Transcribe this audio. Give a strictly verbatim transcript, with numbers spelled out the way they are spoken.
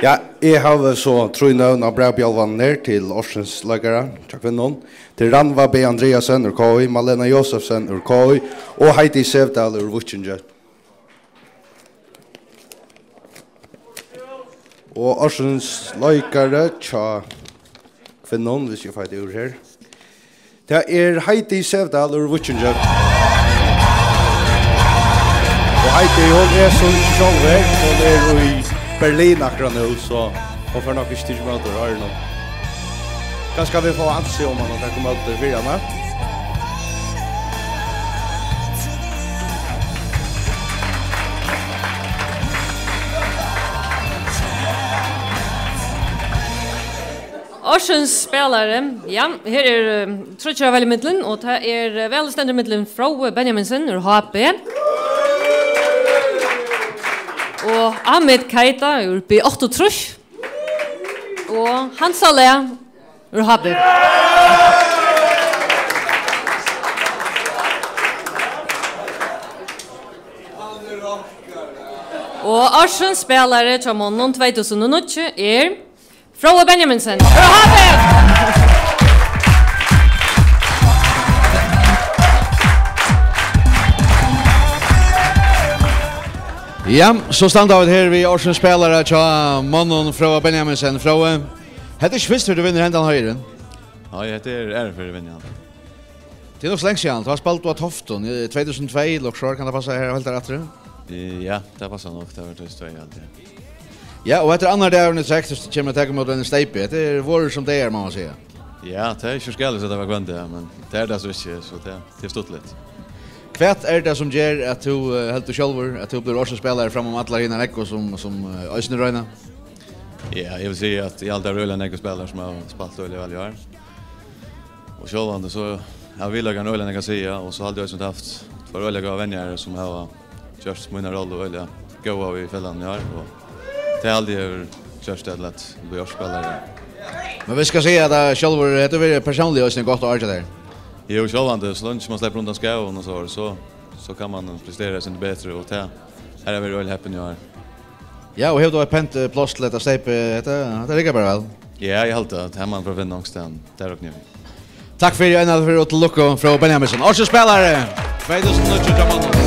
Ja, eg havi so trý nøvn á brævbjálvan her til ársins leikara hjá kvinnum. Til Rannvá B. Andreasen úr K I, Malena Josefsen úr K I og Heidi Sevdal úr Víkingi. Og ársins leikari hjá kvinnum, hvis eg fái tað úr her. Tað er Heidi Sevdal úr Víkingi. Og Heidi, hon er so ikki sjálv her, hon er í Berlin akkurát nú, so hon fær nokk ikki tikið ímóti árinum. Kanska vit fáa ansi um hann at taka ímóti fyri hana. Ársins spælari, ja, her er eh, tríggjar at velja millum, og tað er eh, væl stendur millum Fróði Benjaminsen úr H B og Ahmed Keita úr B áttaogtrýss og Hans Alea úr H B. Og ársins spælari hjá monnum tvey túsund og níggju er Fróði Benjaminsen. Hurra, H B! Ja, so standa vit her við ársins spælara hjá monnum, Fróði Benjaminsen. Fróði, hetta er ikki fyrstu ferð, tú vinnur hendan heiðurin. Nei, hetta er aðru ferð, eg vinni hann. Tað er nokk so langt síðan. Tú spældi á Toftum í tvey túsund og tvey, Luxor, kann tað passa, her heilt aftur? Eh, ja, tað passar nokk. Tað var tvey túsund og tvey, alt, ja. Ja, og hetta er annar dagurin í trekk, tú kemur at taka ímóti einum steypi. Hetta er vorður sum dagar, má man siga. Ja, tað er ikki so galið, so tað var hvønn dag, men tað er tað so ikki, so tað, tað er stuttligt. Hvat er tað sum ger at tú eh, heldur sjálvur, at tú blívur ársins spælari fram um allar hinar nógvu sum, sum eh, eisini royna? Ja, eg vil siga at eg haldi, tað eru øgiliga nógvir spælarar sum hava spælt øgiliga væl í ár. Og sjálvandi so hava vit nakað øgiliga nógv at siga, og so haldi eg eisini, at vit hava havt tveir øgiliga góðar venjarar sum hava gjørt mína rollu øgiliga góða í felagnum í ár, og tað haldi eg hevur gjørt tað til at vit eru ársins spælari. Men vit skulu siga at tað sjálvur, hetta hevur verið persónliga eisini eitt gott ár hjá tær. Jú, sjálvandi, so leingi man sleppur undan skaðum og so, so, so kann man prestera eitt sindur betri, og tað, har eru vit øgiliga heppin í ár. Ja, og hevur tú eitt pent eh, pláss til hetta steypið? Hetta, hetta riggar bara væl. Ja, eg haldi, at her man fara at finna onkustaðni. Tað rokni eg við. Takk fyri, Einar, fyri og til lukku, Fróði Benjaminsen. Ársins spælari tvey túsund og níggju hjá monnum.